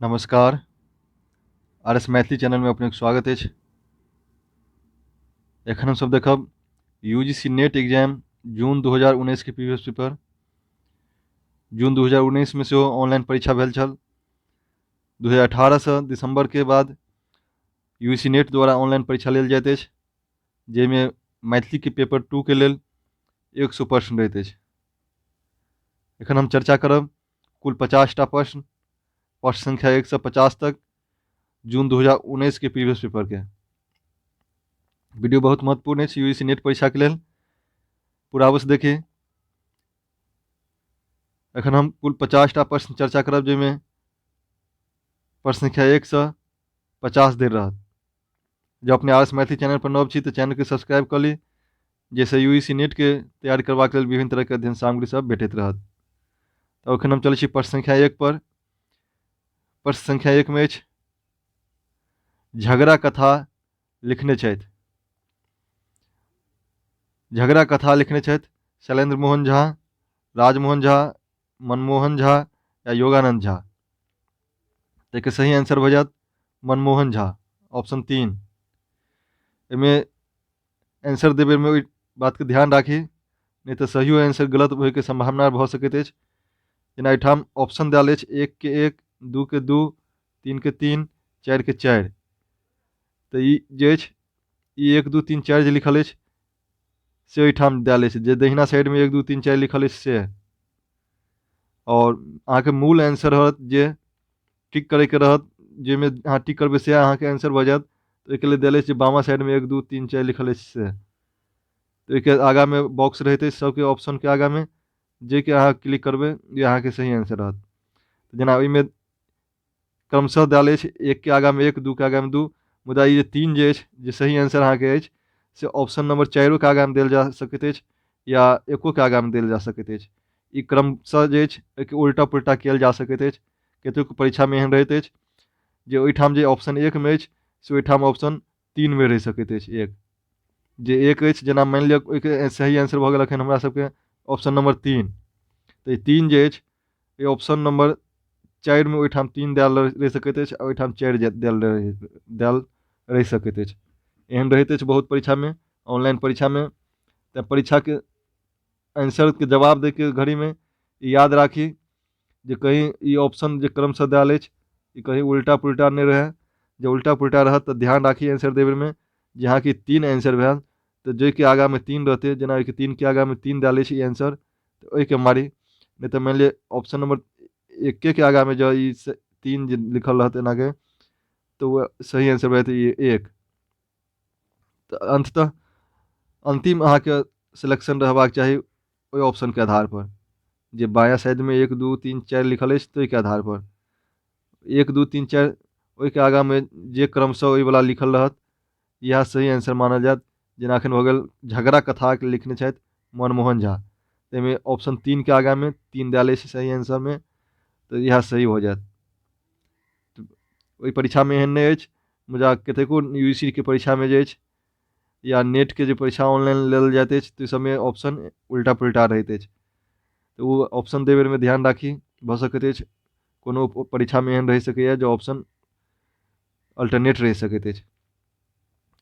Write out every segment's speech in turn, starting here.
नमस्कार, R S Maithili चैनलमे अपनेके स्वागत अछि। एखन हमसभ देखब U G C NET exam जून 2019 के प्रीवियस पेपर। जून 2019 मे सेहो ऑनलाइन परीक्षा भेल छल। 2018 सँ दिसंबर के बाद यू जी सी नेट द्वारा ऑनलाइन परीक्षा लेल जाइत अछि, जाहिमे मैथिलीके पेपर 2 के लेल 100 प्रश्न रहैत अछि। एखन हम चर्चा करब कुल 50 टा प्रश्न, प्रश्न संख्या 1 से 50 तक, जून 2019 के प्रीवियस पेपर के। वीडियो बहुत महत्वपूर्ण अछि यू जी सी नेट परीक्षा के लेल, पूरा अवश्य देखी। एखन हम कुल 50 टा प्रश्न चर्चा करब, जाहिमे प्रश्न संख्या 1 से 50 धरि रहत। जँ अपने आर एस मैथिली चैनल पर नव छी तऽ चैनलके सब्सक्राइब कऽ ली, जाहिसँ यू जी सी नेटके तैयारी करबाक लेल विभिन्न तरहके अध्ययन सामग्री सब भेटैत रहत। तऽ एखन हम चलै छी प्रश्न संख्या 1 पर। प्रश्न संख्या 1 मे अछि, झगड़ा कथा लिखने छथि। झगड़ा कथा लिखने छथि शैलेन्द्र मोहन झा, राजमोहन झा, मनमोहन झा या योगानंद झा। तऽ सही आंसर भऽ जायत मनमोहन झा, ऑप्शन 3। एहिमे आंसर देबैमे ओहि बातके ध्यान राखी, नहि तऽ सहियो आंसर गलत होइके सम्भावना भऽ सकैत अछि। जेना एहिठाम ऑप्शन देल अछि 1 के 1, 2 के 2, 3 के 3, 4 के 4। तऽ ई जे अछि ई 1 2 3 4 जे लिखल अछि से ओहिठाम देल अछि, जे दहिना साइडमे 1 2 3 4 लिखल अछि से। आओर अहाँके मूल आंसर रहत जे टिक करैके रहत, जाहिमे अहाँ टिक करबै से अहाँके आंसर भऽ जायत। तऽ ओहिके लेल देल अछि जे बामा साइडमे 1 2 3 4 लिखल अछि से। तऽ ओहिके आगाँमे बॉक्स रहैत अछि सबके ऑप्शनके आगाँमे, जाहिके अहाँ क्लिक करबै जे अहाँके सही आंसर रहत। जेना ओहिमे क्रमशः देल अछि 1 के आगाँमे 1, 2 के आगाँमे 2, मुदा ई जे 3 जे अछि जे सही आंसर अहाँके अछि से ऑप्शन नंबर 4 के आगाँमे देल जा सकैत अछि या 1 के आगाँमे देल जा सकैत अछि। ई क्रमशः जे अछि एहिके उल्टा पुल्टा कयल जा सकैत अछि। कतेको परीक्षामे एहन रहैत अछि जे ओहिठाम जे ऑप्शन 1 मे अछि से ओहिठाम ऑप्शन 3 मे रहि सकैत अछि। 1 जे 1 अछि, जेना मानि लिअ ओहिके सही आंसर भऽ गेल एखन हमरा सबके ऑप्शन नंबर 3, तऽ ई 3 जे अछि ई ऑप्शन नंबर 4 मे ओहिठाम 3 देल रहि सकैत अछि आ ओहिठाम 4 देल रहि सकैत अछि। एहन रहैत अछि बहुत परीक्षामे, ऑनलाइन परीक्षामे। तऽ परीक्षाके आंसरके जवाब दैके घड़ीमे याद राखी जे कहीं ई ऑप्शन जे क्रमशः देल अछि ई कहीं उल्टा पुल्टा नहि रहै। जे उल्टा पुल्टा रहत तऽ ध्यान राखी आंसर देबैमे, जे अहाँके 3 आंसर भेल तऽ जाहिके आगाँमे 3 रहतै, जेना ओहिके 3 के आगाँमे 3 देल अछि ई आंसर, तऽ ओहिके मारी। नहि तऽ मानि लिअ ऑप्शन नंबर 1 के आगाँमे जँ ई 3 जे लिखल रहत एनाके, तऽ ओ सही आंसर भऽ जेतै ई 1। तऽ अंततः अंतिम अहाँके सिलेक्शन रहबाक चाही ओहि ऑप्शनके आधार पर, जे बायाँ साइडमे 1 2 3 4 लिखल अछि ताहिके आधार पर 1 2 3 4 ओहिके आगाँमे जे क्रमशः ओहिवला लिखल रहत इएह सही आंसर मानल जायत। जेना एखन भऽ गेल झगड़ा कथाके लिखने छथि मनमोहन झा, ताहिमे ऑप्शन 3 के आगाँमे 3 देल अछि सही आंसरमे, तऽ इएह सही भऽ जायत। ओहि परीक्षामे एहन नहि अछि, मुदा कतेको यू जी सी के परीक्षामे जे अछि या नेटके जे परीक्षा ऑनलाइन लेल जाइत अछि ताहि सबमे ऑप्शन उल्टा पुल्टा रहैत अछि। तऽ ओ ऑप्शन दै बेरमे ध्यान राखी, भऽ सकैत अछि कोनो परीक्षामे एहन रहि सकैए जे ऑप्शन अल्टरनेट रहि सकैत अछि।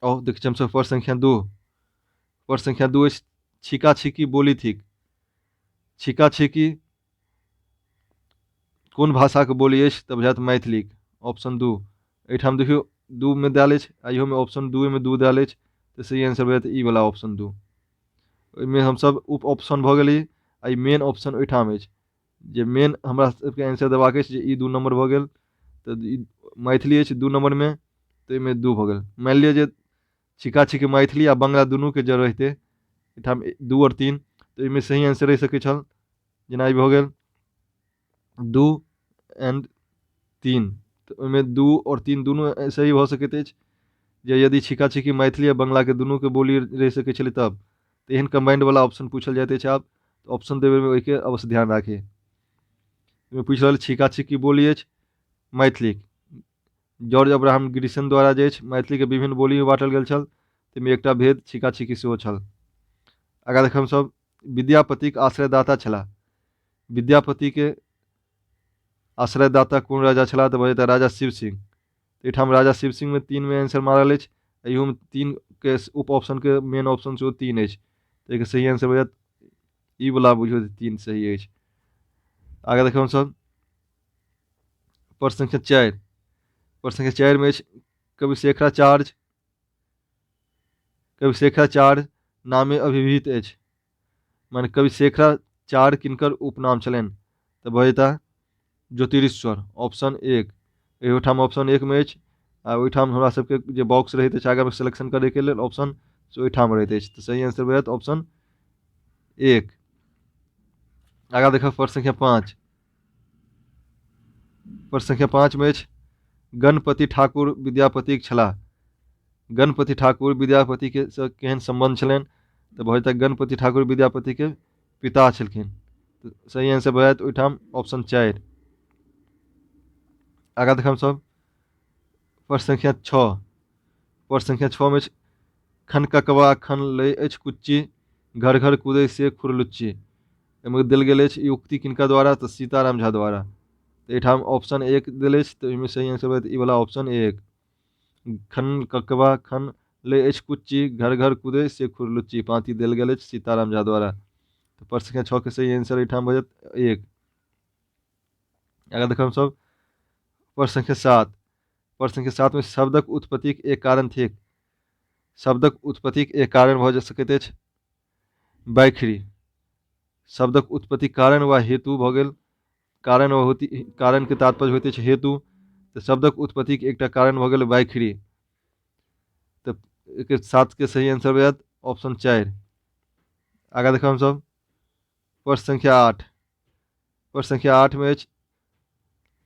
आउ देखै छी हमसब प्रश्न संख्या 2। प्रश्न संख्या 2 अछि छिका छिकी बोली थिक। छिका छिकी कोन भाषाके बोली अछि तऽ बुझायत मैथिलीक, ऑप्शन 2। एहिठाम देखियौ 2 मे देल अछि आ इहोमे ऑप्शन 2 मे 2 देल अछि, तऽ सही आंसर भऽ जायत ई वाला ऑप्शन 2। ओहिमे हमसब उप ऑप्शन भऽ गेलै आ ई मेन ऑप्शन ओहिठाम अछि, जे मेन हमरा सबके आंसर देबाक अछि जे ई 2 नंबर भऽ गेल, तऽ ई मैथिली अछि 2 नंबरमे, तऽ एहिमे 2 भऽ गेल। मानि लिअ जे छिका छिकी मैथिली आ बंगला दुनूके जँ रहितै एहिठाम 2 आओर 3, तऽ एहिमे सही आंसर रहि सकैत छल। जेना ई भऽ गेल 2 एंड 3, तऽ ओहिमे 2 आओर 3 दुनू सही भऽ सकैत अछि। जे यदि छिका छिकी मैथिली आ बंगलाके दुनूके बोली रहि सकैत छलै तब तऽ एहन कम्बाइंडवला ऑप्शन पूछल जाइत अछि। आब तऽ ऑप्शन देबैमे ओहिके अवश्य ध्यान राखी। ओहिमे पूछि रहल छिका छिकी बोली अछि मैथिली, जॉर्ज अब्राहम ग्रिसन द्वारा जे अछि मैथिलीके विभिन्न बोलीमे बाँटल गेल छल, ताहिमे एकटा भेद छिका छिकी सेहो छल। आगाँ देखब हमसब विद्यापतिक आश्रयदाता छलाह। विद्यापतिके आश्रयदाता कोन राजा छलाह? तऽ भऽ जेताह राजा शिव सिंह। एहिठाम राजा शिव सिंहमे 3मे आंसर मारल अछि, एहियोमे 3के उप ऑप्शनके मेन ऑप्शन सेहो 3 अछि। तऽ एहिके सही आंसर भऽ जायत ई वला, बुझियौ 3 सही अछि। आगे देखियौ हमसभ प्रश्न संख्या 4। प्रश्न संख्या 4मे अछि कवि शेखराचार्य, कवि शेखराचार्य नामे अभिहित अछि, माने कवि शेखराचार्य किनकर उपनाम छलनि? तऽ भऽ जेताह ज्योतिरीश्वर, ऑप्शन 1। एहिठाम ऑप्शन 1मे अछि आ ओहिठाम हमरा सबके जे बॉक्स रहैत अछि आगाँमे सिलेक्शन करैके लेल ऑप्शन से ओहिठाम रहैत अछि। तऽ सही आंसर भऽ जायत ऑप्शन 1। आगाँ देखब प्रश्न संख्या 5। प्रश्न संख्या 5मे अछि गणपति ठाकुर विद्यापतिक छलाह। गणपति ठाकुर विद्यापतिके से केहन सम्बन्ध छलनि? तऽ भऽ जेतै गणपति ठाकुर विद्यापतिके पिता छलखिन। तऽ सही आंसर भऽ जायत ओहिठाम ऑप्शन 4। आगाँ देखब हमसभ प्रश्न संख्या 6। प्रश्न संख्या 6मे अछि खनककवा खन लै अछि कुच्ची, घर घर कूदै से खुरलुच्ची। एहिमे देल गेल अछि ई उक्ति किनका द्वारा? तऽ सीताराम झा द्वारा। तऽ एहिठाम ऑप्शन 1 देल अछि, तऽ ओहिमे सही आंसर भऽ जायत ई वला ऑप्शन 1। खन ककवा खन लै अछि कुच्ची, घर घर कूदै से खुरलुच्ची, पाँति देल गेल अछि सीताराम झा द्वारा। तऽ प्रश्न संख्या 6 के सही आंसर एहिठाम भऽ जायत 1। आगाँ देखब हमसभ प्रश्न संख्या 7। प्रश्न संख्या 7 मे शब्दक उत्पत्तिक एक कारण थिक। शब्दक उत्पत्तिक एक कारण भऽ जा सकैत अछि बैखरी। शब्दक उत्पत्ति कारण वा हेतु भऽ गेल, कारण वा होती, कारणके तात्पर्य होइत अछि हेतु। तऽ शब्दक उत्पत्तिक एकटा कारण भऽ गेल बैखरी। तऽ एकर 7 के सही आंसर भऽ जायत ऑप्शन 4। आगाँ देखब हमसभ प्रश्न संख्या 8। प्रश्न संख्या 8 मे अछि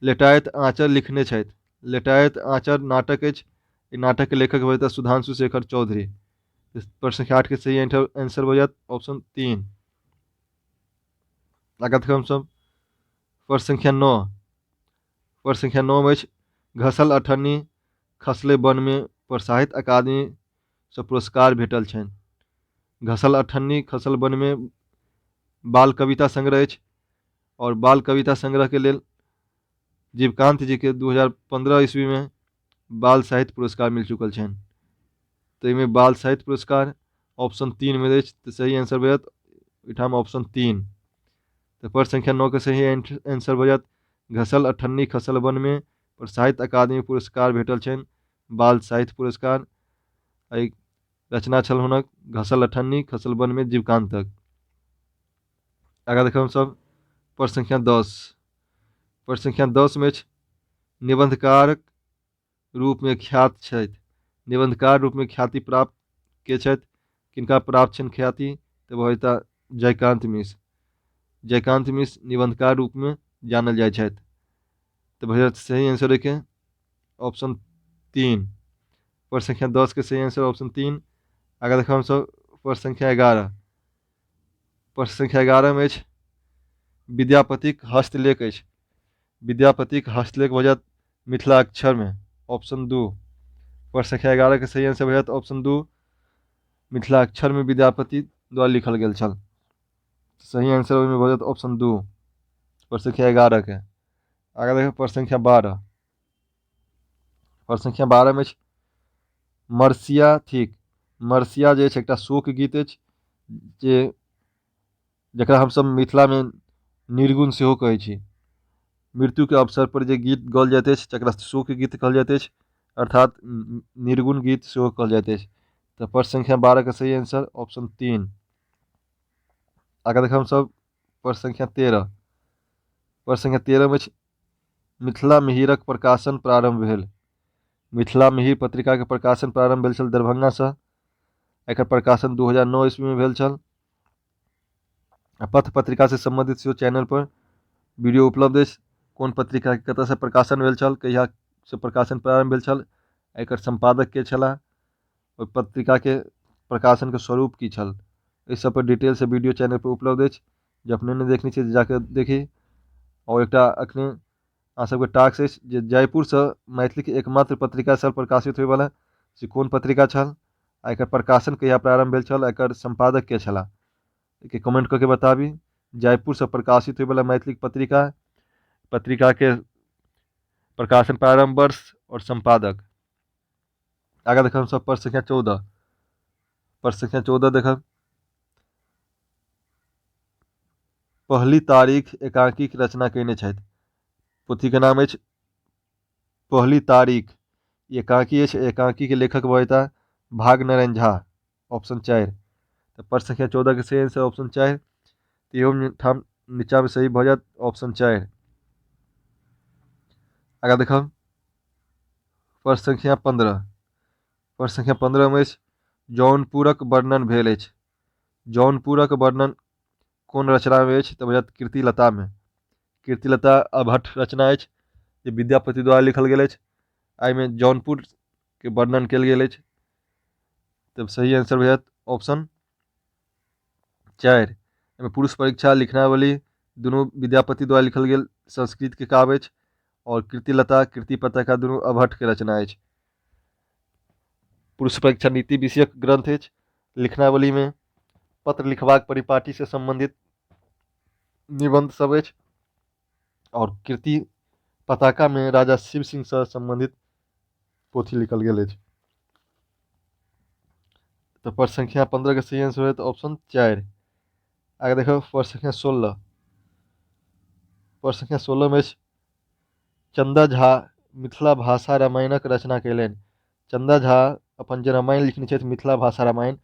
लेटाइत आँचर लिखने छथि। लेटाइत आँचर नाटक अछि, ई नाटकके लेखक भऽ जेताह सुधांशु शेखर चौधरी। प्रश्न संख्या 8 के सही आंसर भऽ जायत ऑप्शन 3। आगाँ देखब हमसभ प्रश्न संख्या 9। प्रश्न संख्या 9 मे अछि घसल अठन्नी खसले वनमे पर साहित्य अकादमीसँ पुरस्कार भेटल छनि। घसल अठन्नी खसल वनमे बाल कविता संग्रह अछि और बाल कविता संग्रहके लेल जीवकांत जीके 2015 ईस्वीमे बाल साहित्य पुरस्कार मिल चुकल छनि। तऽ एहिमे बाल साहित्य पुरस्कार ऑप्शन 3 मे अछि, तऽ सही आंसर भऽ जायत एहिठाम ऑप्शन 3। तऽ प्रश्न संख्या 9 के सही आंसर भऽ जायत घसल अठन्नी खसल वनमे पर साहित्य अकादमी पुरस्कार भेटल छनि बाल साहित्य पुरस्कार। एहि रचना छल हुनक घसल अठन्नी खसल वनमे जीवकान्तक। आगाँ देखब हमसभ प्रश्न संख्या 10। प्रश्न संख्या 10 मे अछि निबन्धकारक रूपमे ख्यात छथि। निबन्धकार रूपमे ख्याति प्राप्त के छथि, किनका प्राप्त छनि ख्याति? तऽ भऽ जेताह जयकान्त मिश्र। जयकान्त मिश्र निबन्धकार रूपमे जानल जाइ छथि। तऽ भऽ जायत सही आंसर एहिके ऑप्शन 3। प्रश्न संख्या 10 के सही आंसर ऑप्शन 3। आगाँ देखब हमसभ प्रश्न संख्या 11। प्रश्न संख्या 11 मे अछि विद्यापतिक हस्तलेख अछि। विद्यापतिक हस्तलेख भऽ जायत मिथिलाक्षरमे, ऑप्शन 2। प्रश्न संख्या 11 के सही आंसर भऽ जायत ऑप्शन 2, मिथिलाक्षरमे विद्यापति द्वारा लिखल गेल छल। सही आंसर ओहिमे भऽ जायत ऑप्शन 2, प्रश्न संख्या 11 के। आगाँ देखियौ प्रश्न संख्या 12। प्रश्न संख्या 12 मे अछि मरसिया थिक। मरसिया जे अछि एकटा शोक गीत अछि जे जकरा हमसभ मिथिलामे निर्गुण सेहो कहै छी। मृत्युके अवसर पर जे गीत गाओल जाइत अछि तकरा शोक गीत कहल जाइत अछि, अर्थात निर्गुण गीत सेहो कहल जाइत अछि। तऽ प्रश्न संख्या 12 के सही आंसर ऑप्शन 3। आगाँ देखब हमसभ प्रश्न संख्या 13। प्रश्न संख्या 13 मे अछि मिथिला मिहिरक प्रकाशन प्रारम्भ भेल। मिथिला मिहिर पत्रिकाके प्रकाशन प्रारम्भ भेल छल दरभंगासँ। एकर प्रकाशन 2009 ईस्वीमे भेल छल। आ पत्र पत्रिकासँ सम्बन्धित सेहो चैनल पर वीडियो उपलब्ध अछि। कोन पत्रिकाके कतऽसँ प्रकाशन भेल छल, कहियासँ प्रकाशन प्रारम्भ भेल छल, एकर सम्पादक के छलाह, ओहि पत्रिकाके प्रकाशनके स्वरूप की छल, एहि सब पर डिटेलसँ वीडियो चैनल पर उपलब्ध अछि। जे अपने नहि देखने छी जाके देखी। आओर एकटा अखने अहाँ सबके टास्क अछि जे जयपुरसँ मैथिलीके एकमात्र पत्रिका छल प्रकाशित होइवला, से कोन पत्रिका छल आ एकर प्रकाशन कहिया प्रारम्भ भेल छल, एकर सम्पादक के छलाह, एहिके कमेंट कऽ के बताबी। जयपुरसँ प्रकाशित होइवला मैथिलीके पत्रिका पत्रिकाके प्रकाशन प्रारंभ वर्ष आओर सम्पादक। आगाँ देखब हमसभ प्रश्न संख्या 14। प्रश्न संख्या 14 देखब। पहली तारीख एकांकीक रचना कयने छथि। पोथीके नाम अछि पहली तारीख। एकांकी अछि, एकांकीके लेखक भऽ जेताह भागनारायण झा, ऑप्शन 4। तऽ प्रश्न संख्या 14 के सही आंसर ऑप्शन 4। तऽ इहो ठाम नीचाँमे सही भऽ जायत ऑप्शन 4। आगाँ देखब प्रश्न संख्या 15। प्रश्न संख्या 15 मे अछि जौनपुरक वर्णन भेल अछि। जौनपुरक वर्णन कोन रचनामे अछि? तऽ भऽ जायत कीर्तिलतामे। कीर्तिलता अभट्ट रचना अछि जे विद्यापति द्वारा लिखल गेल अछि। एहिमे जौनपुरके वर्णन कयल गेल अछि। तब सही आंसर भऽ जायत ऑप्शन 4। एहिमे पुरुष परीक्षा, लिखनावली दुनू विद्यापति द्वारा लिखल गेल संस्कृतके काव्य अछि और कीर्तिलता, कीर्ति पताका दुनू अभट्टके रचना अछि। पुरुष परीक्षा नीति विषयक ग्रंथ अछि। लिखनावलीमे पत्र लिखबाक परिपाटीसँ सम्बन्धित निबंध सब अछि और कीर्ति पताकामे राजा शिव सिंहसँ सम्बन्धित पोथी लिखल गेल अछि। तऽ प्रश्न संख्या 15 के सही आंसर होयत ऑप्शन 4। आगे देखो प्रश्न संख्या 16। प्रश्न संख्या 16 में अछि चंदा झा मिथिला भाषा रामायणक रचना कयलनि। चंदा झा अपन जे रामायण लिखने छथि मिथिला भाषा रामायण,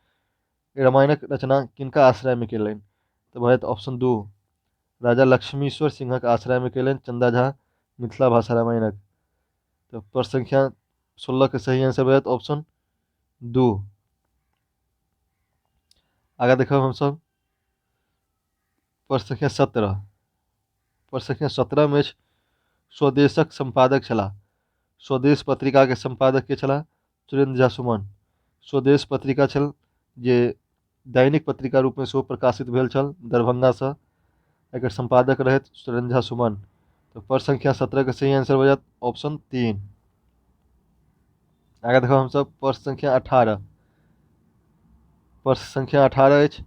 रामायणक रचना किनका आश्रयमे कयलनि? तऽ भऽ जायत ऑप्शन 2, राजा लक्ष्मीश्वर सिंहक आश्रयमे कयलनि चंदा झा मिथिला भाषा रामायणक। तऽ प्रश्न संख्या 16 के सही आंसर भऽ जायत ऑप्शन 2। आगाँ देखब हमसभ प्रश्न संख्या 17। प्रश्न संख्या 17 मे अछि स्वदेशक सम्पादक छलाह। स्वदेश पत्रिकाके सम्पादक के छलाह? सुरेन्द्र झा सुमन। स्वदेश पत्रिका छल जे दैनिक पत्रिका रूपमे सेहो प्रकाशित भेल छल दरभंगासँ। एकर सम्पादक रहथि सुरेन्द्र झा सुमन। तऽ प्रश्न संख्या 17 के सही आंसर भऽ जायत ऑप्शन 3। आगाँ देखब हमसभ प्रश्न संख्या 18। प्रश्न संख्या 18 अछि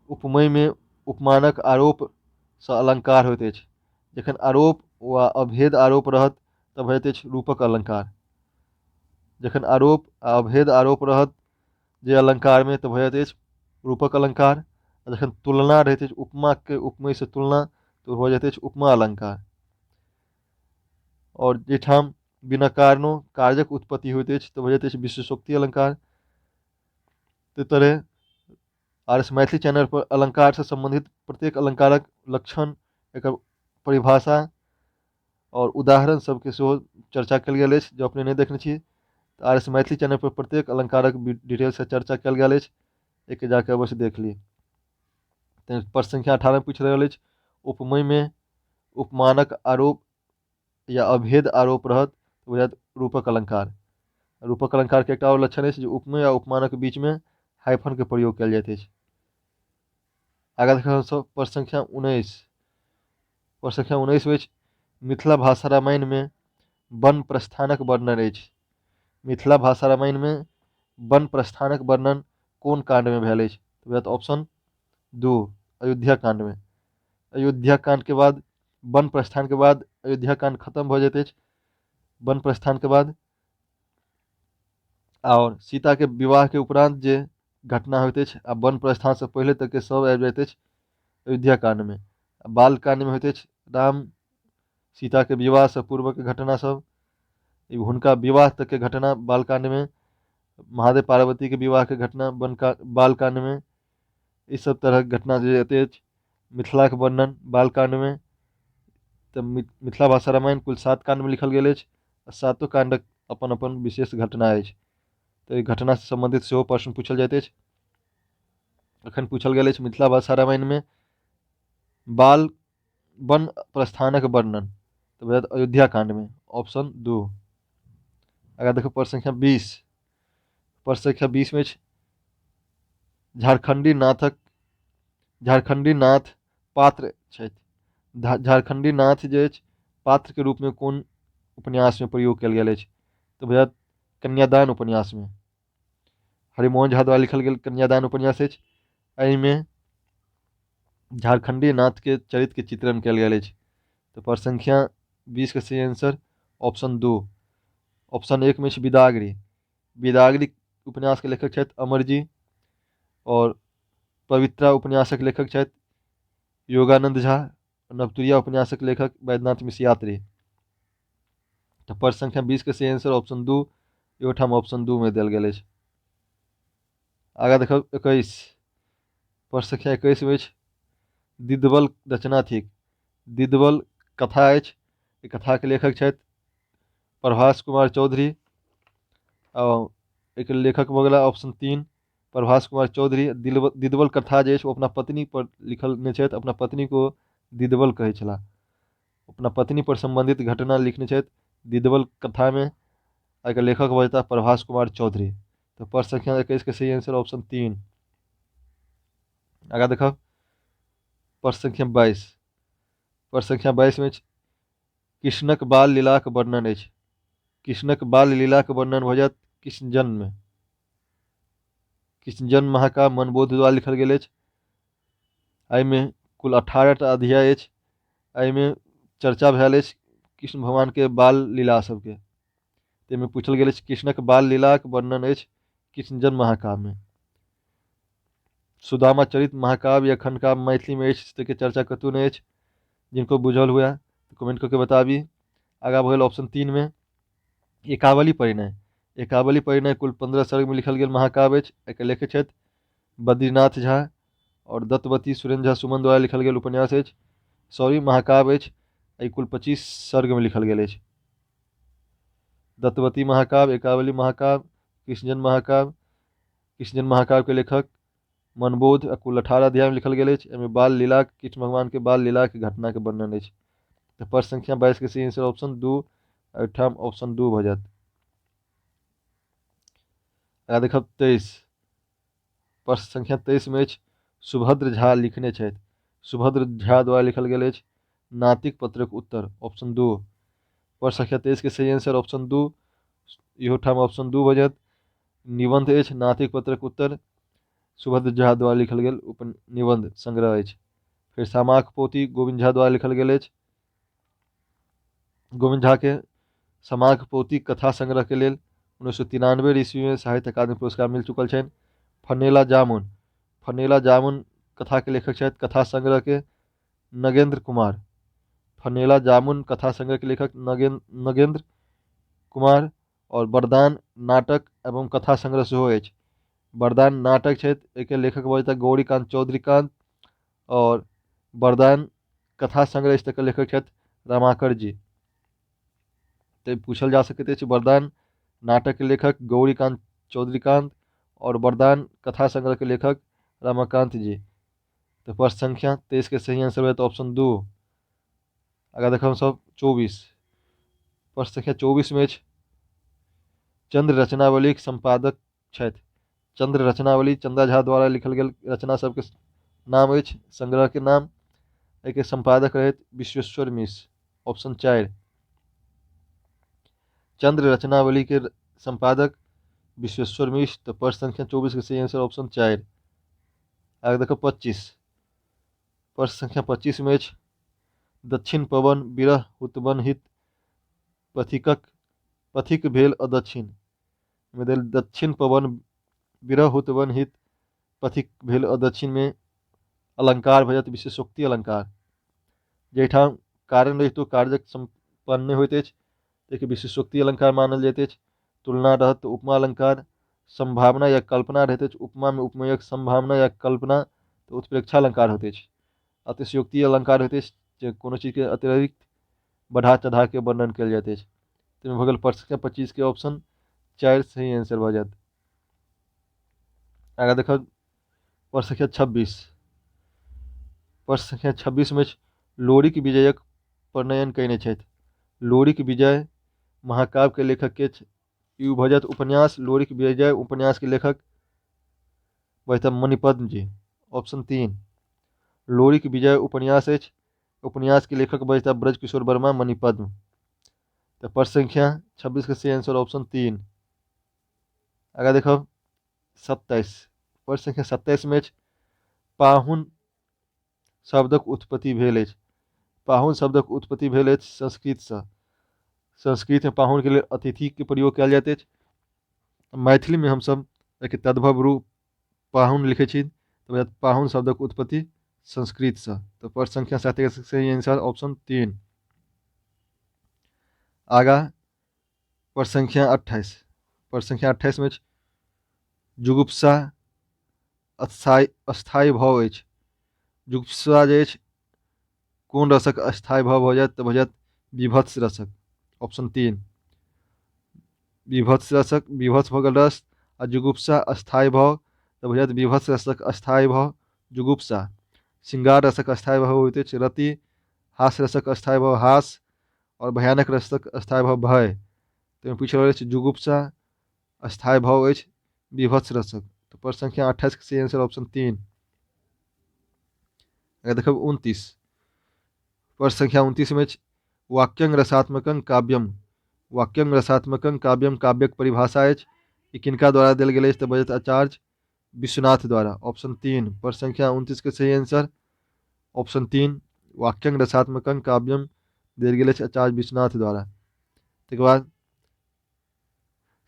उपमेयमे उपमानक आरोपसँ अलंकार होइत अछि। जखन आरोप वा अभेद आरोप रहत तब होइत अछि रूपक अलंकार। जखन आरोप आ अभेद आरोप रहत जे अलंकारमे तऽ भऽ जाइत अछि रूपक अलंकार। आ जखन तुलना रहैत अछि उपमाके उपमेयसँ तुलना तऽ भऽ जाइत अछि उपमा अलंकार। और जाहिठाम बिना कारणो कार्यक उत्पत्ति होइत अछि तऽ भऽ जाइत अछि विशेषोक्ति अलंकार। ताहि तरहे आर एस मैथिली चैनल पर अलंकारसँ सम्बन्धित प्रत्येक अलंकारक लक्षण, एकर परिभाषा और उदाहरण सबके सेहो चर्चा कयल गेल अछि। जँ अपने नहि देखने छी तऽ आर एस मैथिली चैनल पर प्रत्येक अलंकारक डिटेलसँ चर्चा कयल गेल अछि, एहिके जाके अवश्य देख ली। तऽ प्रश्न संख्या 18 पूछि रहल अछि उपमेयमे उपमानक आरोप या अभेद आरोप रहत तऽ बुझायत रूपक अलंकार। रूपक अलंकारके एकटा आओर लक्षण अछि जे उपमेय आ उपमानक बीचमे हाइफनके प्रयोग कयल जाइत अछि। आगाँ देखब हमसभ प्रश्न संख्या 19। प्रश्न संख्या 19 अछि मिथिला भाषा रामायणमे वन प्रस्थानक वर्णन अछि। मिथिला भाषा रामायणमे वन प्रस्थानक वर्णन कोन काण्डमे भेल अछि? तऽ बुझायत ऑप्शन 2, अयोध्या काण्डमे। अयोध्या काण्डके बाद वन प्रस्थानके बाद अयोध्या काण्ड खत्म भऽ जाइत अछि वन प्रस्थानके बाद। आओर सीताके विवाहके उपरांत जे घटना होइत अछि आ वन प्रस्थानसँ पहिले तकके सब आबि जाइत अछि अयोध्या काण्डमे। बाल काण्डमे होइत अछि राम सीताके विवाहसँ पूर्वक घटना सब, हुनका विवाह तकके घटना बालकाण्डमे, महादेव पार्वतीके विवाहके घटना बालकाण्डमे, ई सब तरहक घटना जे एते अछि। मिथिलाके वर्णन बालकाण्डमे। तऽ मिथिला भाषा रामायण कुल 7 काण्डमे लिखल गेल अछि आ सातो काण्डक अपन अपन विशेष घटना अछि। तऽ एहि घटनासँ सम्बन्धित सेहो प्रश्न पूछल जाइत अछि। एखन पूछल गेल अछि मिथिला भाषा रामायणमे बाल वन प्रस्थानक वर्णन, तऽ भऽ जायत अयोध्या काण्डमे, ऑप्शन 2। आगाँ देखू प्रश्न संख्या 20। प्रश्न संख्या 20 मे अछि झारखंडी नाथ पात्र छथि। झारखंडी नाथ जे अछि पात्रके रूपमे कोन उपन्यासमे प्रयोग कयल गेल अछि? तऽ भऽ जायत कन्यादान उपन्यासमे। हरिमोहन झा द्वारा लिखल गेल कन्यादान उपन्यास अछि। एहिमे झारखंडी नाथके चरित्रके चित्रण कयल गेल अछि। तऽ प्रश्न संख्या 20 के सही आंसर ऑप्शन 2। ऑप्शन 1 में अछि विदागरी। विदागरी उपन्यास के लेखक छथि अमरजी और पवित्रा उपन्यासक लेखक छथि योगानंद झा, नवतुरिया उपन्यासक लेखक वैद्यनाथ मिश्र यात्री। तऽ प्रश्न संख्या 20 के सही आंसर ऑप्शन 2, एहिठाम ऑप्शन 2 में देल गेल अछि। आगाँ देखब 21, प्रश्न संख्या 21 में अछि दिदबल रचना थिक। दिदबल कथा अछि, एहि कथाके लेखक छथि प्रभास कुमार चौधरी आ एहिके लेखक भऽ गेला ऑप्शन 3 प्रभास कुमार चौधरी। दिदबल कथा जे अछि ओ अपना पत्नी पर लिखलने छथि, अपना पत्नी को दिदबल कहै छलाह, अपना पत्नी पर संबंधित घटना लिखने छथि दिदबल कथामे। एहिके लेखक भऽ जेताह प्रभास कुमार चौधरी। तऽ प्रश्न संख्या 21 के सही आंसर ऑप्शन 3। आगाँ देखब प्रश्न संख्या 22। प्रश्न संख्या 22 में कृष्णक बाल लीलाक वर्णन अछि। कृष्णक बाल लीलाक वर्णन भऽ जायत कृष्ण जन्म। कृष्ण जन्म महाकाव्य मनबोध द्वारा लिखल गेल अछि। एहिमे कुल 18 टा अध्याय अछि। एहिमे चर्चा भेल अछि कृष्ण भगवानके बाल लीला सबके। ताहिमे पूछल गेल अछि कृष्णक बाल लीलाक वर्णन अछि कृष्ण जन्म महाकाव्यमे। सुदामा चरित महाकाव्य या खंडकाव्य मैथिलीमे अछि ताहिके चर्चा कतहु नहि अछि। जिनको बुझल हुए तऽ कमेंट कऽ के बताबी। आगाँ भऽ गेल ऑप्शन 3 में एकावली परिणय। एकावली परिणय कुल 15 सर्गमे लिखल गेल महाकाव्य अछि। एकर लेखक छथि बद्रीनाथ झा और दत्तवती सुरेन्द्र झा सुमन द्वारा लिखल गेल उपन्यास अछि, सॉरी महाकाव्य अछि। एहि कुल 25 सर्गमे लिखल गेल अछि। दत्तवती महाकाव्य, एकावली महाकाव्य, कृष्णजन्म महाकाव्य। कृष्णजन्म महाकाव्य के लेखक मनबोध आ कुल 18 अध्याय में लिखल गेल अछि। एहिमे बाल लीलाक, कृष्ण भगवान के बाल लीलाक घटना के वर्णन अछि। तऽ प्रश्न संख्या 22 के सही आंसर ऑप्शन 2, एहिठाम ऑप्शन 2 भऽ जायत। आगाँ देखब 23, प्रश्न संख्या 23 में अछि सुभद्र झा लिखने छथि। सुभद्र झा द्वारा लिखल गेल अछि नातिक पत्रक उत्तर, ऑप्शन 2। प्रश्न संख्या 23 के सही आंसर ऑप्शन 2, इहो ठाम ऑप्शन 2 भऽ जायत। निबंध अछि नातिक पत्रक उत्तर, सुभद्र झा द्वारा लिखल गेल उप निबंध संग्रह अछि। फेर सामाक पोथी गोविन्द झा द्वारा लिखल गेल अछि। गोविन्द झा के सामाक पोथी कथा संग्रह के लेल 1993 ईस्वी में साहित्य अकादमी पुरस्कार मिल चुकल छनि। फनेला जामुन, फनेला जामुन कथा के लेखक छथि कथा संग्रह के नगेंद्र कुमार। फनेला जामुन कथा संग्रह के लेखक नगेंद्र कुमार। और वरदान नाटक एवं कथा संग्रह सेहो अछि। वरदान नाटक छथि, एहिके लेखक भऽ जेताह गौरीकांत चौधरीकांत और वरदान कथा संग्रह अछि तकर लेखक छथि रमाकर जी। तऽ पूछल जा सकैत अछि वरदान नाटक के लेखक गौरीकांत चौधरीकांत और वरदान कथा संग्रह के लेखक रमाकांत जी। तऽ प्रश्न संख्या 23 के सही आंसर होयत ऑप्शन 2। आगाँ देखब सब 24, प्रश्न संख्या 24 में अछि चंद्र रचनावलीक संपादक छथि। चंद्र रचनावली चंदा झा द्वारा लिखल गेल रचना सबके नाम अछि, संग्रह के नाम। एहिके संपादक रहथि विश्वेश्वर मिश्र, ऑप्शन 4। चंद्र रचनावली के संपादक विश्वेश्वर मिश्र। तऽ प्रश्न संख्या 24 के सही आंसर ऑप्शन 4। आगे देखो 25, प्रश्न संख्या 25 में अछि दक्षिण पवन विरह उत्पन्न हित पथिकक पथिक भेल अदक्षिण। में देल दक्षिण पवन विरह उत्पन्न हित पथिक भेल अदक्षिण में अलंकार भऽ जायत विशेषोक्ति अलंकार। जाहिठाम कारण रहितो कार्यक सम्पन्न नहि होइत अछि ताहिके विशेषोक्ति अलंकार मानल जाइत अछि। तुलना रहत तऽ उपमा अलंकार, संभावना या कल्पना रहैत अछि उपमा में उपमेयक संभावना या कल्पना तऽ उत्प्रेक्षा अलंकार होइत अछि। अतिशयोक्ति अलंकार होइत अछि जे कोनो चीजके अतिरिक्त बढ़ा चढ़ा के वर्णन कयल जाइत अछि। ताहिमे भऽ गेल प्रश्न संख्या 25 के ऑप्शन 4 सही आंसर भऽ जायत। आगाँ देखब प्रश्न संख्या 26, प्रश्न संख्या 26 में अछि लोरिक विजयक प्रणयन कयने छथि। लोरिक विजय महाकाव्य के लेखक के ई भऽ जायत उपन्यास। लोरिक विजय उपन्यास के लेखक भऽ जेताह मणिपद्म जी, ऑप्शन 3। लोरिक विजय उपन्यास अछि, उपन्यास के लेखक भऽ जेताह ब्रजकिशोर वर्मा मणिपद्म। तऽ प्रश्न संख्या 26 के सही आंसर ऑप्शन 3। आगाँ देखब 27, प्रश्न संख्या 27 में अछि पाहुन शब्दक उत्पत्ति भेल अछि। पाहुन शब्दक उत्पत्ति भेल अछि संस्कृतसँ। संस्कृतमे पाहुनके लेल अतिथिके प्रयोग कयल जाइत अछि। मैथिलीमे हमसभ एहिके तद्भव रूप पाहुन लिखै छी, तऽ पाहुन शब्दक उत्पत्ति संस्कृतसँ। तऽ प्रश्न संख्या 7 के सही आंसर ऑप्शन 3। आगा प्रश्न संख्या 28। प्रश्न संख्या 28 में जुगुप्सा अस्थायी भाव अछि। जुगुप्सा जे अछि कोन रसक अस्थायी भाव भऽ जायत? तऽ भऽ जायत विभत्स रसक, ऑप्शन 3। विभत्स रसक, विभत्स भऽ गेल रस, आ जुगुप्सा अस्थायी भाव, तऽ भऽ जायत विभत्स रसक अस्थायी भाव जुगुप्सा। श्रृंगार रसक अस्थायी भाव होइत अछि रति, हास्य रसक अस्थायी भाव हास, और भयानक रसक अस्थायी भाव भय। ताहिमे पूछि रहल अछि जुगुप्सा अस्थायी भाव अछि विभत्स रसक। तऽ प्रश्न संख्या 28 के सही आंसर ऑप्शन 3। अगर देखब 29, प्रश्न संख्या 29 में अछि वाक्यंग रसात्मकं काव्यम। वाक्यंग रसात्मकं काव्यम काव्यक परिभाषा अछि, ई किनका द्वारा देल गेल अछि? तऽ बजत आचार्य विश्वनाथ द्वारा, ऑप्शन 3। प्रश्न संख्या 29 के सही आंसर ऑप्शन 3, वाक्यंग रसात्मकं काव्यम देल गेल अछि आचार्य विश्वनाथ द्वारा। तकर बाद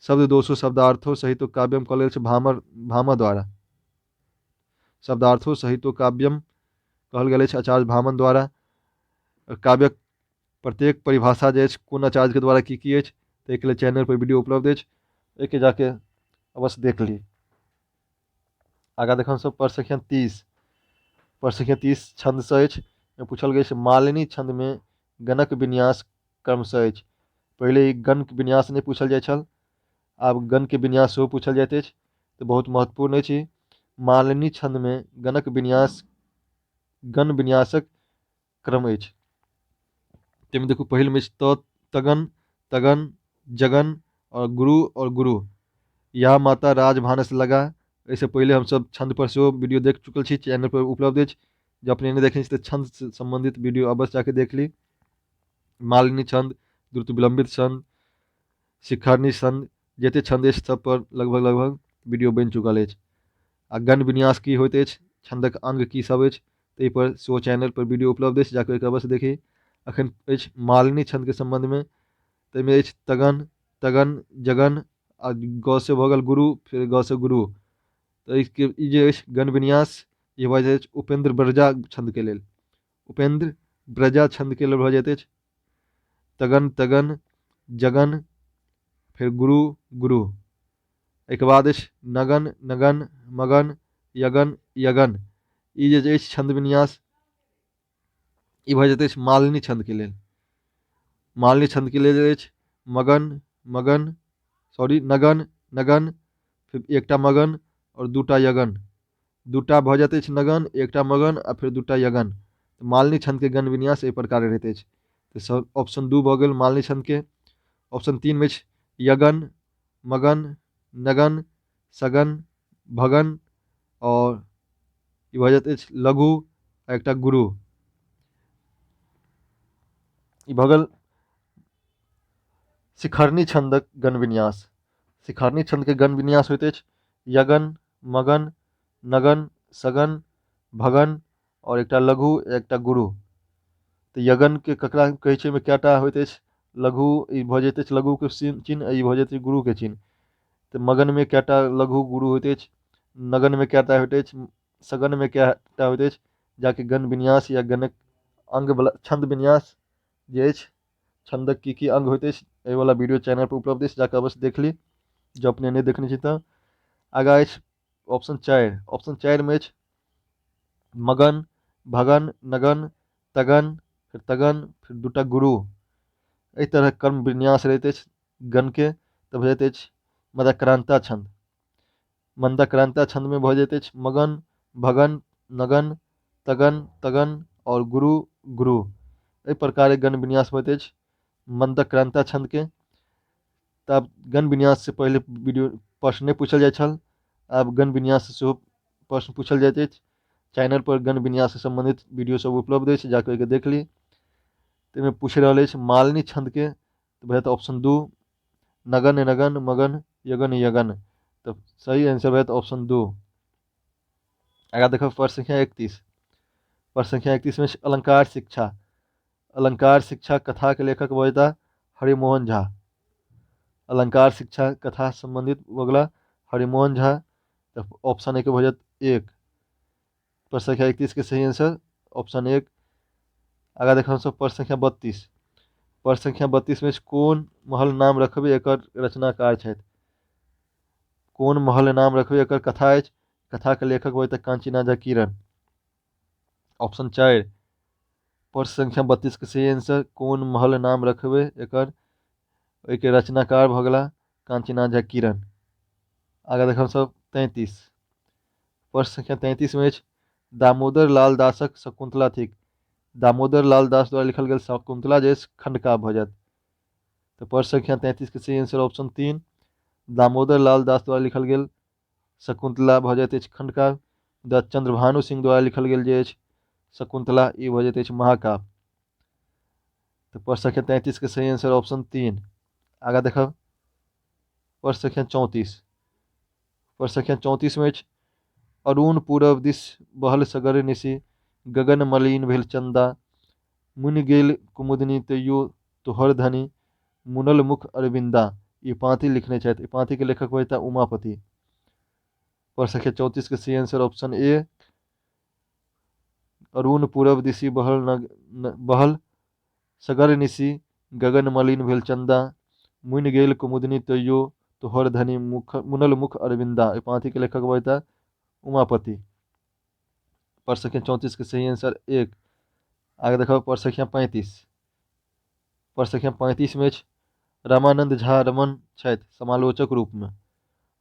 शब्द दोषो शब्दार्थो सहित काव्यम कहल गेल छै भामह द्वारा। शब्दार्थो सहितो काव्यम कहल गेल अछि आचार्य भामन द्वारा। काव्यक प्रत्येक परिभाषा जे अछि कोन आचार्य के द्वारा की की अछि, ताहिके लेल चैनल पर वीडियो उपलब्ध अछि, ओहिके जाके अवश्य देख ली। आगाँ देखब हमसभ प्रश्न संख्या 30। प्रश्न संख्या 30 छन्दसँ अछि, पूछल गेल अछि मालिनी छन्दमे गणक विन्यास क्रमसँ अछि। पहिले ई गणक विन्यास नहि पूछल जाइ छल, आब गणके विन्यास सेहो पूछल जाइत अछि, तऽ बहुत महत्वपूर्ण अछि। मालिनी छन्दमे गणक विन्यास गण विन्यासक क्रम अछि। ताहिमे देखू पहिलमे अछि त तगन तगन जगन और गुरु और गुरु। या माता राजभानस लगा, एहिसँ पहिले हमसभ छन्द पर सेहो वीडियो देख चुकल छी, चैनल पर उपलब्ध अछि। जँ अपने नहि देखने छी तऽ छन्द से सम्बन्धित वीडियो अवश्य जाके देख ली। मालिनी छन्द, द्रुत विलम्बित छन्द, शिखरणी छन्द, जते छन्द अछि सब पर लगभग लगभग वीडियो बनि चुकल अछि। आ गण विन्यास की होइत अछि, छन्दक अंग की सब अछि, ताहि पर सेहो चैनल पर वीडियो उपलब्ध अछि, जाके ओहिके अवश्य देखी। अखन अछि मालिनी छन्दके सम्बन्धमे, ताहिमे अछि तगन तगन जगन, आ ग से भऽ गेल गुरु, फेर ग से गुरु। तऽ एहिके ई जे अछि गण विन्यास, ई भऽ जाइत अछि उपेन्द्र ब्रजा छन्दके लेल। उपेन्द्र ब्रजा छन्दके लेल भऽ जाइत अछि तगन तगन जगन, फेर गुरु गुरु। एहिके बाद अछि नगन नगन मगन यगन यगन। ई जे अछि छन्द विन्यास, ई भऽ जाइत अछि मालिनी छन्दके लेल। मालिनी छन्दके लेल अछि मगन मगन सॉरी नगन नगन, फिर एकटा मगन और दूटा यगन। दूटा भऽ जाइत अछि नगन, एकटा मगन आ फेर दूटा यगन। तऽ मालिनी छन्दके गण विन्यास एहि प्रकारे रहैत अछि। तऽ सब ऑप्शन 2 भऽ गेल मालिनी छन्दके। ऑप्शन 3 मे अछि यगन मगन नगन सगन भगन, और ई भऽ जाइत अछि लघु आ एकटा गुरु। ई भऽ गेल शिखरणी छन्दक गण विन्यास। शिखरणी छन्दके गण विन्यास होइत अछि यगन मगन नगन सगन भगन, और एकटा लघु एकटा गुरु। तऽ यगनके ककरा कहै छै, ओहिमे कएटा होइत अछि लघु, ई भऽ जाइत अछि लघुके चिन्ह, ई भऽ जाइत अछि गुरुके चिन्ह। तऽ मगनमे कएटा लघु गुरु होइत अछि, नगनमे कएटा होइत अछि, सगनमे कएटा होइत अछि, जाके गण विन्यास या गणक अंगवला छन्द विन्यास जे अछि, छन्दक की की अंग होइत अछि, एहिवला वीडियो चैनल पर उपलब्ध अछि, जाके अवश्य देख ली जँ अपने नहि देखने छी तऽ। आगाँ अछि ऑप्शन 4। ऑप्शन 4 मे अछि मगन भगन नगन तगन, फेर तगन, फिर दूटा गुरु। एहि तरहक क्रम विन्यास रहैत अछि गणके। तऽ भऽ जाइत अछि मदाक्रांता छन्द। मंदाक्रांता छन्दमे भऽ जाइत अछि मगन भगन नगन तगन तगन और गुरु गुरु। एहि प्रकारे गण विन्यास होइत अछि मंदाक्रांता छन्दके। तऽ आब गण विन्याससँ पहिले वीडियो प्रश्न नहि पूछल जाइ छल, आब गण विन्यास सेहो प्रश्न पूछल जाइत अछि। चैनल पर गण विन्याससँ सम्बन्धित वीडियो सब उपलब्ध अछि, जाके ओहिके देख ली। ताहिमे पूछि रहल अछि मालिनी छन्दके, तऽ भऽ जायत ऑप्शन 2 नगन नगन मगन यगन यगन। तऽ सही आंसर भऽ जायत ऑप्शन 2। आगाँ देखब प्रश्न संख्या 31। प्रश्न संख्या 31 में अलंकार शिक्षा। अलंकार शिक्षा कथा के लेखक भऽ जेताह हरिमोहन झा। अलंकार शिक्षा कथा संबंधित भऽ गेला हरिमोहन झा, तऽ ऑप्शन ए के भऽ जायत 1। प्रश्न संख्या 31 के सही आंसर ऑप्शन 1। आगाँ देखब हमसभ प्रश्न संख्या 32। प्रश्न संख्या 32 में कोन महल नाम रखबै एकर रचनाकार छथि? कोन महल नाम रखबै एकर कथा अछि? कथा के लेखक भऽ जेताह कांचीनाथ झा किरण। ऑप्शन 4। प्रश्न संख्या 32 के सही आंसर कोन महल नाम रखबै एकर ओहिके रचनाकार भऽ गेला कांचीनाथ झा किरण। आगाँ देखब सब 33। प्रश्न संख्या 33 में अछि दामोदर लाल दासक शकुंतला थिक। दामोदर लाल दास द्वारा लिखल गेल शकुंतला जे अछि खंडकाव्य भऽ जायत। तऽ प्रश्न संख्या 33 के सही आंसर ऑप्शन 3 दामोदर लाल दास द्वारा लिखल गेल शकुंतला भऽ जाइत अछि खंडकाव्य। मुदा चंद्रभानु सिंह द्वारा लिखल गेल जे अछि शकुंतला ई भऽ जाइत अछि महाकाव्य। तऽ प्रश्न संख्या 33 के सही आंसर ऑप्शन 3। आगाँ देखब प्रश्न संख्या 34। प्रश्न संख्या 34 में अछि अरुण पूरब दिस बहल सगर निशि गगन मलिन भेल चंदा मुनि गेल कुमुदिनी तैयो तोहर धनी मुनल मुख अरविंदा। ई पाँति लिखने छथि। ई पाँति के लेखक होता उमापति। प्रश्न संख्या 34 के सही आंसर ऑप्शन ए अरुण पूरब दिशि बहल बहल सगर निशि गगन मलिन भेल चंदा मुनि गेल कुमुदिनी तैयो तोहर धनी मुख मुनल मुख अरविंदा। ई पाँति के लेखक होता उमापति। प्रश्न संख्या 34 के सही आंसर 1। आगे देखो प्रश्न संख्या 35। प्रश्न संख्या 35 में अछि रामानंद झा रमन छथि समालोचक रूप में।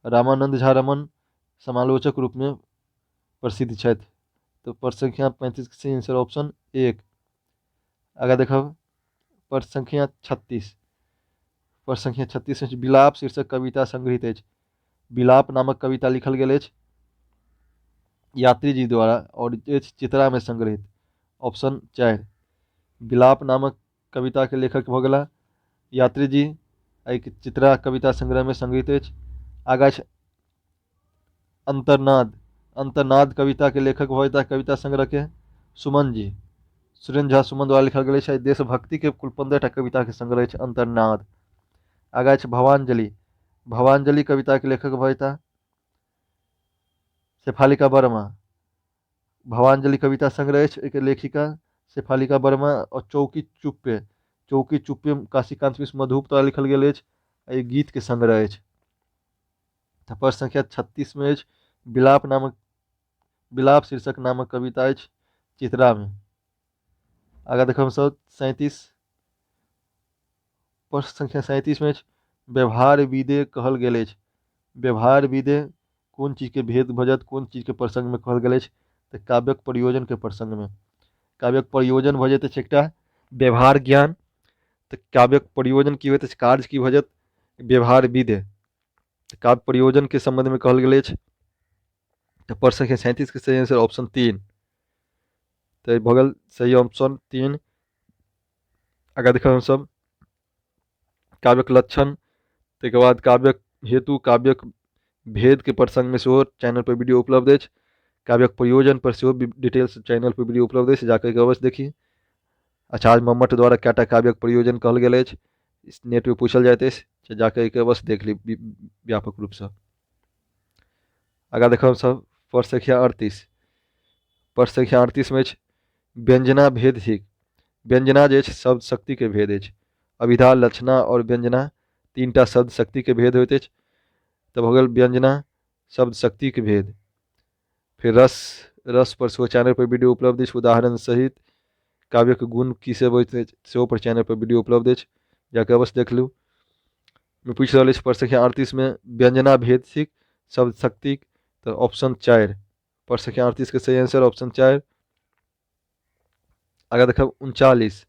रामानंद झा रमन समालोचक रूप में प्रसिद्ध छथि। तो प्रश्न संख्या 35 के सही आंसर ऑप्शन 1। आगे देखब प्रश्न संख्या 36। प्रश्न संख्या 36 में विलाप शीर्षक कविता संग्रहित अछि। विलाप नामक कविता लिखल गेल अछि यात्री जी द्वारा और अछि चित्रा में संग्रहित। ऑप्शन 4। विलाप नामक कविता के लेखक भऽ गेला यात्री जी, एहि चित्रा कविता संग्रह में संग्रहित अछि। आगाँ अछि अंतर्नाद। अंतर्नाद कविता के लेखक भऽ जेताह कविता संग्रह के सुमन जी। सुरेंद्र झा सुमन द्वारा लिखल गेल अछि। देशभक्ति के कुल 15टा कविता के संग्रह अछि अंतर्नाद। आगाँ अछि भवांजलि। भवांजलि कविता के लेखक भऽ जेताह शेफालिका वर्मा। भवांजलि कविता संग्रह अछि, एहिके लेखिका शेफालिका वर्मा। और चौकी चुप्पे, चौकी चुप्पे काशीकांत मिश्र मधुप द्वारा लिखल गेल अछि। एहि गीत के संग्रह अछि। तऽ प्रश्न संख्या 36 में अछि विलाप नामक विलाप शीर्षक नामक कविता अछि चित्रा में। आगाँ देखब हमसभ 37। प्रश्न संख्या 37 में अछि व्यवहार विदे कहल गेल अछि। व्यवहार विदे कोन चीजके भेद भऽ जायत, कोन चीजके प्रसंगमे कहल गेल अछि? तऽ काव्यक प्रयोजनके प्रसंगमे। काव्यक प्रयोजन भऽ जाइत अछि एकटा व्यवहार ज्ञान। तऽ काव्यक प्रयोजन की होइत अछि, कार्य की भऽ जायत? व्यवहार विदे। तऽ काव्य प्रयोजनके सम्बन्धमे कहल गेल अछि। तऽ प्रश्न संख्या 37 के सही आंसर ऑप्शन 3। तऽ भऽ गेल सही ऑप्शन 3। आगाँ देखब हमसभ काव्यक लक्षण, ताहिके बाद काव्यक हेतु, काव्यक भेदके प्रसंगमे सेहो चैनल पर वीडियो उपलब्ध अछि। काव्यक प्रयोजन पर सेहो डिटेल्स चैनल पर वीडियो उपलब्ध अछि, जाकऽ अवश्य देखी। आचार्य मम्मट द्वारा कएटा काव्यक प्रयोजन कहल गेल अछि नेटमे पूछल जाइत अछि, जाकऽ अवश्य देख ली व्यापक रूपसँ। आगाँ देखब हमसभ प्रश्न संख्या 38। प्रश्न संख्या 38 में अछि व्यंजना भेद थिक। व्यंजना जे अछि शब्द शक्तिके भेद अछि। अभिधा, लक्षणा और व्यंजना 3टा शब्द शक्तिके भेद होइत अछि। तऽ भऽ गेल व्यंजना शब्द शक्तिके भेद। फिर रस, रस पर सेहो चैनल पर वीडियो उपलब्ध अछि उदाहरण सहित। काव्यक गुण की सब होइत अछि सेहो पर चैनल पर वीडियो उपलब्ध अछि, जाकऽ अवश्य देख लू। पूछि रहल अछि प्रश्न संख्या 38 में व्यंजना भेद थिक शब्द शक्तिक, तऽ ऑप्शन 4। प्रश्न संख्या 38 के सही आंसर ऑप्शन 4। आगाँ देखब 39।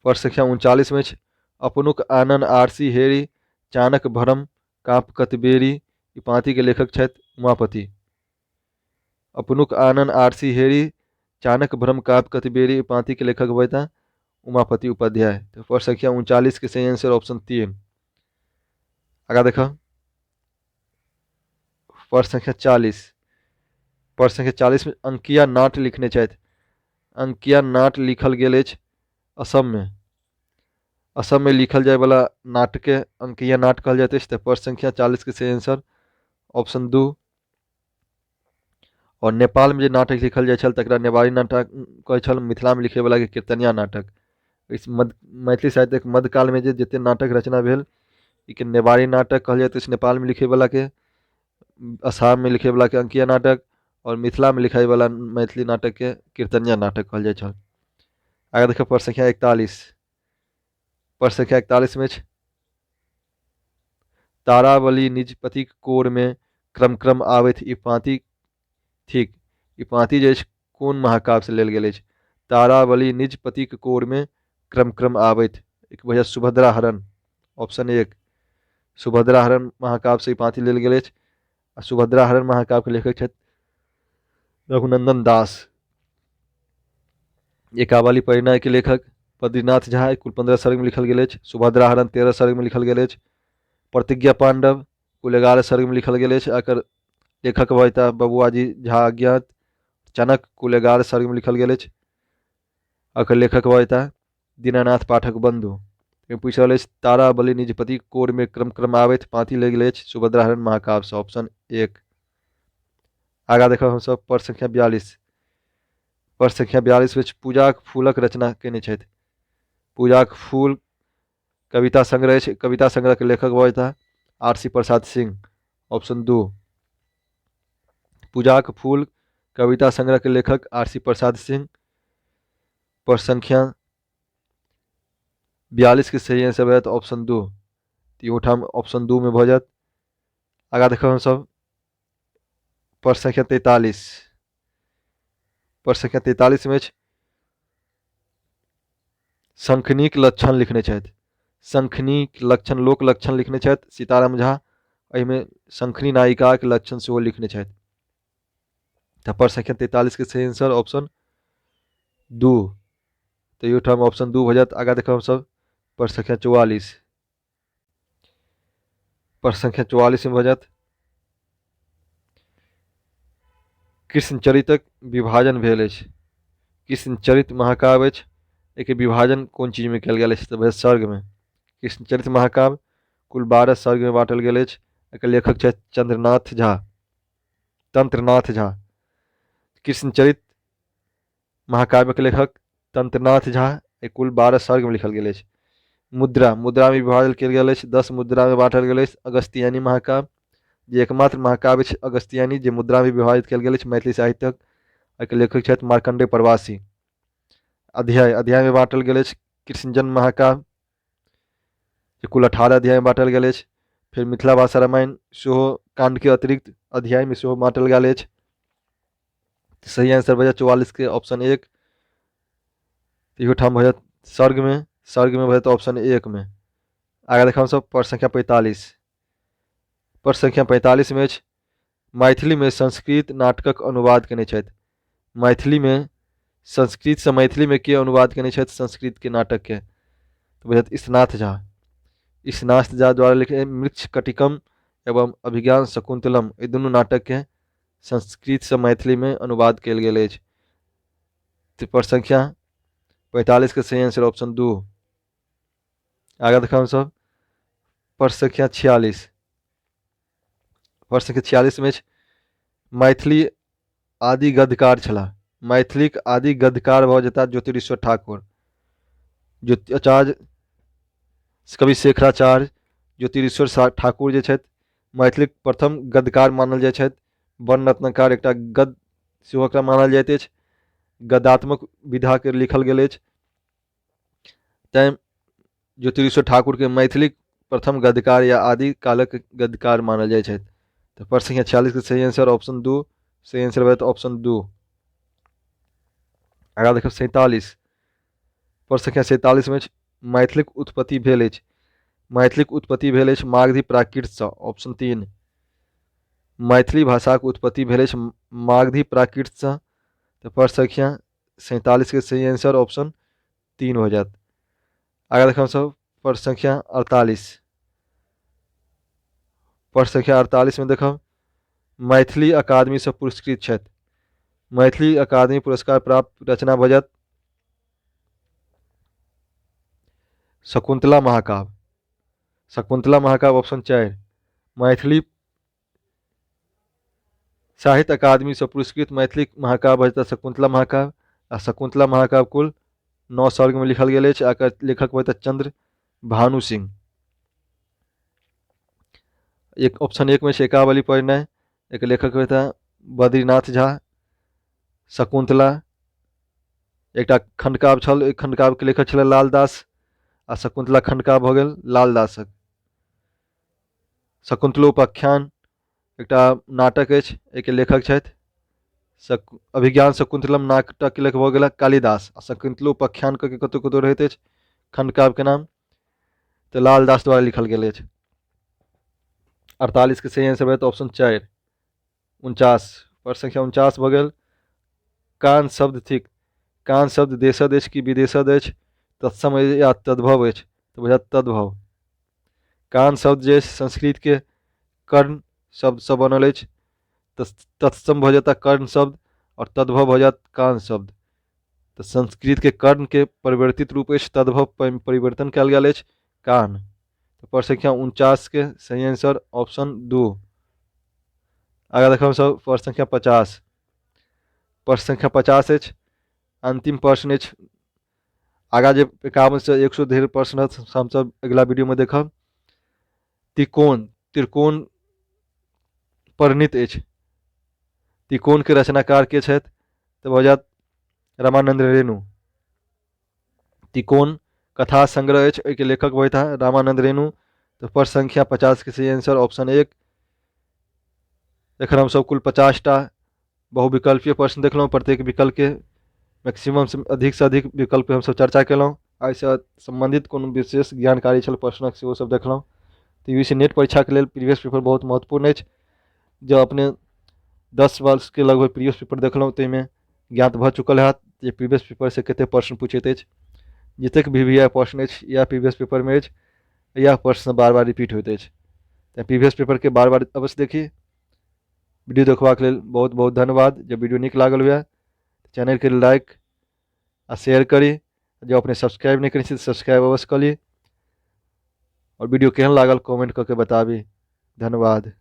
प्रश्न संख्या 39 में अछि अपनुक आनन आरसी हेरी चानक भरम काँप कत बेरी। ई पाँति के लेखक छथि उमापति। अपनुक आनन आरसी हेरी चानक भ्रम काँप कत बेरी, ई पाँति के लेखक होता उमापति उपाध्याय। तो प्रश्न संख्या 39 के सही आंसर ऑप्शन 3। आगाँ देखब प्रश्न संख्या 40। प्रश्न संख्या 40 में अंकिया नाट लिखने छथि। अंकिया नाट लिखल गेल अछि असममे। असममे लिखल जायवला नाटके अंकिया नाट कहल जाइत अछि। तऽ प्रश्न संख्या 40 के सही आंसर ऑप्शन 2। आओर नेपालमे जे नाटक लिखल जाइ छल तकरा नेवारी नाटक कहै छल। मिथिलामे लिखैवलाके कीर्तनिया नाटक। इस मध्य मैथिली साहित्यक मध्यकालमे जे जतेक नाटक रचना भेल ई नेवारी नाटक कहल जाइत अछि नेपालमे लिखैवलाके, आसाममे लिखैवलाके अंकिया नाटक आओर मिथिलामे लिखाइवला मैथिली नाटकके कीर्तनिया नाटक कहल जाइ छल। आगे देखियौ प्रश्न संख्या 41। प्रश्न संख्या 41 में अछि तारावली निज पतिक कोरमे क्रम क्रम आबथि ई पाँति थिक। ई पाँति जे अछि कोन महाकाव्यसँ लेल गेल अछि? तारावली निज पतिक कोरमे क्रम क्रम आबथि, एक भऽ जायत सुभद्रा हरण, ऑप्शन 1। सुभद्रा हरण महाकाव्यसँ ई पाँति लेल गेल अछि आ सुभद्रा हरण महाकाव्यके लेखक छथि रघुनंदन दास। एकावली परिणयके लेखक बद्रीनाथ झा, कुल 15 सर्गमे लिखल गेल अछि। सुभद्रा हरण 13 सर्गमे लिखल गेल अछि। प्रतिज्ञा पांडव कुल 11 सर्गमे लिखल गेल अछि, एकर लेखक भऽ जेताह बबुआजी झा अज्ञात। चनक कुल 11 सर्गमे लिखल गेल अछि, एकर लेखक भऽ जेताह दीनानाथ पाठक बंधु। पूछि रहल अछि तारा बलि निज पति कोरमे क्रम क्रम आबैत पाँति लेल गेल अछि सुभद्रा हरण महाकाव्यसँ, ऑप्शन 1। आगाँ देखब हमसभ प्रश्न संख्या 42। प्रश्न संख्या 42 में पूजाक फूलक रचना केने छथि। पूजाक फूल कविता संग्रह अछि, कविता संग्रह के लेखक भऽ जेताह R C Prasad Singh, option 2। पूजाक फूल कविता संग्रह के लेखक आर सी प्रसाद सिंह। प्रश्न संख्या 42 के सही आंसर भऽ जायत ऑप्शन 2। तऽ इहोठाम ऑप्शन 2 में भऽ जायत। आगाँ देखब हमसभ प्रश्न संख्या 43। प्रश्न संख्या 43 में अछि शंखनीक लक्षण लिखने छथि। शंखनीक लक्षण लोक लक्षण लिखने छथि सीताराम झा। एहिमे शंखनी नायिकाक लक्षण सेहो लिखने छथि। तऽ प्रश्न संख्या 43 के सही आंसर ऑप्शन 2। तऽ एहिठाम ऑप्शन 2 भऽ जायत। आगाँ देखब हमसभ प्रश्न संख्या 44। प्रश्न संख्या 44 में भऽ जायत कृष्णचरितक विभाजन भेल अछि। कृष्णचरित महाकाव्य अछि, एहिके विभाजन कोन चीजमे कयल गेल अछि? तऽ भेल सर्गमे। कृष्णचरित महाकाव्य कुल 12 सर्गमे बाँटल गेल अछि। एकर लेखक छथि चंद्रनाथ झा, तंत्रनाथ झा। कृष्णचरित महाकाव्यक लेखक तंत्रनाथ झा, कुल 12 सर्गमे लिखल गेल अछि। मुद्रा मुद्रामे विभाजन कयल गेल अछि, 10 मुद्रामे बाँटल गेल अछि। अगस्तियानी महाकाव्य जे एकमात्र महाकाव्य अछि अगस्तियानी जे मुद्रामे विभाजित कयल गेल अछि मैथिली साहित्यक, एहिके लेखक छथि मार्कण्डेय प्रवासी। अध्याय अध्यायमे बाँटल गेल अछि कृष्णजन्म महाकाव्य जे कुल 18 अध्यायमे बाँटल गेल अछि। फेर मिथिला भाषा रामायण सेहो काण्डके अतिरिक्त अध्यायमे सेहो बाँटल गेल अछि। सही आंसर भऽ जायत 44 के ऑप्शन 1। इहोठाम भऽ जायत सर्गमे, सर्गमे भऽ जायत ऑप्शन 1 में। आगाँ देखब हमसभ प्रश्न संख्या 45। प्रश्न संख्या 45 में अछि मैथिलीमे संस्कृत नाटकक अनुवाद केने छथि। मैथिलीमे संस्कृतसँ मैथिलीमे के अनुवाद केने छथि संस्कृतके नाटकके? तऽ बुझत ईशनाथ झा। ईशनाथ झा द्वारा लिखल मृच्छ कटिकम एवं अभिज्ञान शकुंतलम एहि दुनू नाटकके संस्कृतसँ मैथिलीमे अनुवाद कयल गेल अछि। तऽ प्रश्न संख्या 45 के सही आंसर ऑप्शन 2। आगाँ देखब हमसभ प्रश्न संख्या 46। प्रश्न संख्या 46 में अछि मैथिली आदि गद्यकार छलाह। मैथिलीक आदि गद्यकार भऽ जेताह ज्योतिरीश्वर ठाकुर। ज्योति आचार्य कवि शेखराचार्य ज्योतिरीश्वर ठाकुर जे छथि मैथिलीक प्रथम गद्यकार मानल जाइ छथि। वर्णरत्नाकर एकटा गद्य सेहो एकरा मानल जाइत अछि, गद्यात्मक विधाके लिखल गेल अछि। तैँ ज्योतिरीश्वर ठाकुरके मैथिलीक प्रथम गद्यकार या आदि कालक गद्यकार मानल जाइ छथि। तऽ प्रश्न संख्या 46 के सही आंसर ऑप्शन 2, सही आंसर भऽ जायत ऑप्शन 2। आगाँ देखब 47। प्रश्न संख्या 47 में मैथिलीक उत्पत्ति भेल अछि। मैथिलीक उत्पत्ति भेल अछि मागधी प्राकृतसँ, ऑप्शन 3। मैथिली भाषाक उत्पत्ति भेल अछि मागधी प्राकृतसँ। तऽ प्रश्न संख्या 47 के सही आंसर ऑप्शन 3 हो जायत। आगाँ देखब हमसभ प्रश्न संख्या 48। प्रश्न संख्या 48 में देखब मैथिली अकादमीसँ पुरस्कृत छथि। मैथिली अकादमी पुरस्कार प्राप्त रचना भऽ जायत शकुन्तला महाकाव्य। शकुन्तला महाकाव्य ऑप्शन 4। मैथिली साहित्य अकादमीसँ पुरस्कृत मैथिली महाकाव्य भऽ जेतै शकुन्तला महाकाव्य। आ शकुन्तला महाकाव्य कुल 9 सर्गमे लिखल गेल अछि। एकर लेखक भऽ जेतै चंद्र भानु सिंह। एक ऑप्शन 1 में छै एकावली परिणय, एक लेखक होता बद्रीनाथ झा। शकुन्तला एकटा खंडकाव्य छल, ओहि खंडकाव्यके लेखक छलै लालदास आ शकुन्तला खंडकाव्य भऽ गेल लालदासक। शकुन्तलोपाख्यान एकटा नाटक अछि, एहिके लेखक छथि अभिज्ञान शकुन्तलम नाटकके लेखक भऽ गेला कालिदास। आ शकुन्तलोपाख्यान कऽ के कतहु कतहु रहैत अछि खंडकाव्यके नाम, तऽ लालदास द्वारा लिखल गेल अछि। 48 के सही आंसर भऽ जायत ऑप्शन 4। 49 पर संख्या 49 भऽ गेल। कान शब्द थिक, कान शब्द देशद अछि कि विदेशद अछि, तत्सम या तद्भव अछि, तऽ बुझायत तद्भव। कान शब्द जे संस्कृतके कर्ण शब्दसँ बनल अछि, तऽ तत्सम भऽ जायत कर्ण शब्द आओर तद्भव भऽ जायत कान शब्द। तऽ संस्कृतके कर्णके परिवर्तित रूप अछि तद्भव परिवर्तन कयल गेल अछि कान। तऽ पर संख्या 49 के सही आंसर ऑप्शन 2। आगाँ देखब हमसभ प्रश्न संख्या 50। प्रश्न संख्या 50 अछि, अंतिम प्रश्न अछि। आगाँ जे 51 से 100 धरि प्रश्न हमसभ अगिला वीडियोमे देखब। त्रिकोण, त्रिकोण परिणित अछि, त्रिकोणके रचनाकार के छथि? तऽ भऽ जायत रामानंद रेणु। त्रिकोण कथा संग्रह अछि, ओहिके लेखक भऽ जेताह रामानंद रेणु। तऽ प्रश्न संख्या 50 के सही आंसर ऑप्शन 1। एखन हमसभ कुल 50टा बहुविकल्पीय प्रश्न देखलहुँ। प्रत्येक विकल्पके मैक्सिमम से अधिक विकल्प हमसभ चर्चा केलहुँ। एहिसँ सम्बन्धित कोनो विशेष जानकारी छल प्रश्नक सेहो सब देखलहुँ। तऽ यू सी नेट परीक्षाके लेल प्रीवियस पेपर बहुत महत्वपूर्ण अछि। जँ अपने 10 वर्षके लगभग प्रीवियस पेपर देखलहुँ ताहिमे ज्ञात भऽ चुकल हैत जे प्रीवियस पेपरसँ कतेक प्रश्न पूछैत अछि। जतेक भी वी I प्रश्न अछि इएह प्रीवियस पेपरमे अछि, इएह प्रश्न बार बार रिपीट होइत अछि। तऽ प्रीवियस पेपरके बार बार अवश्य देखी। वीडियो देखबाक लेल बहुत बहुत धन्यवाद। जब वीडियो नीक लागल हुए चैनलके लाइक आ शेयर करी। जब अपने सब्सक्राइब नहि करै छी तऽ सब्सक्राइब अवश्य कऽ ली। आओर वीडियो केहन लागल कमेंट कऽ के बताबी। धन्यवाद।